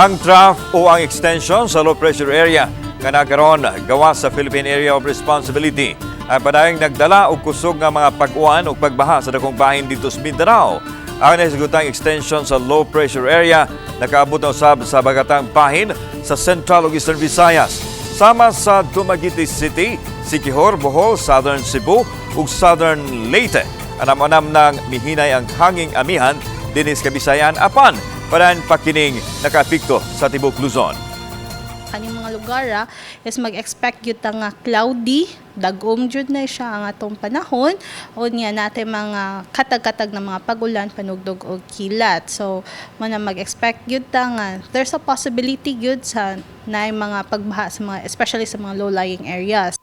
Ang trough o ang extension sa low pressure area nga nakaron gawas sa Philippine Area of Responsibility ay padayong nagdala og kusog nga mga pag-uwan ug pagbaha sa dakong bahin didto sa Mindanao. Ang nahisgutang extension sa low pressure area nakaabot na usab sa bagatang bahin sa Central ug Eastern Visayas. Sama sa Dumaguete City, Siquijor, Bohol, Southern Cebu ug Southern Leyte. Anam-anam nang mihinay ang hanging amihan dinhi sa Kabisayan, apan padayon pa kining nakaapekto sa tibok Luzon. Kaning mga lugar is mag-expect gyud ta nga cloudy, dagom jud na siya ang atong panahon o niya natin mga katag-katag na mga pagulan, panugdog og kilat. So mo na mag-expect gyud ta nga there's a possibility gyud sa naay mga pagbaha sa mga, especially sa mga low-lying areas.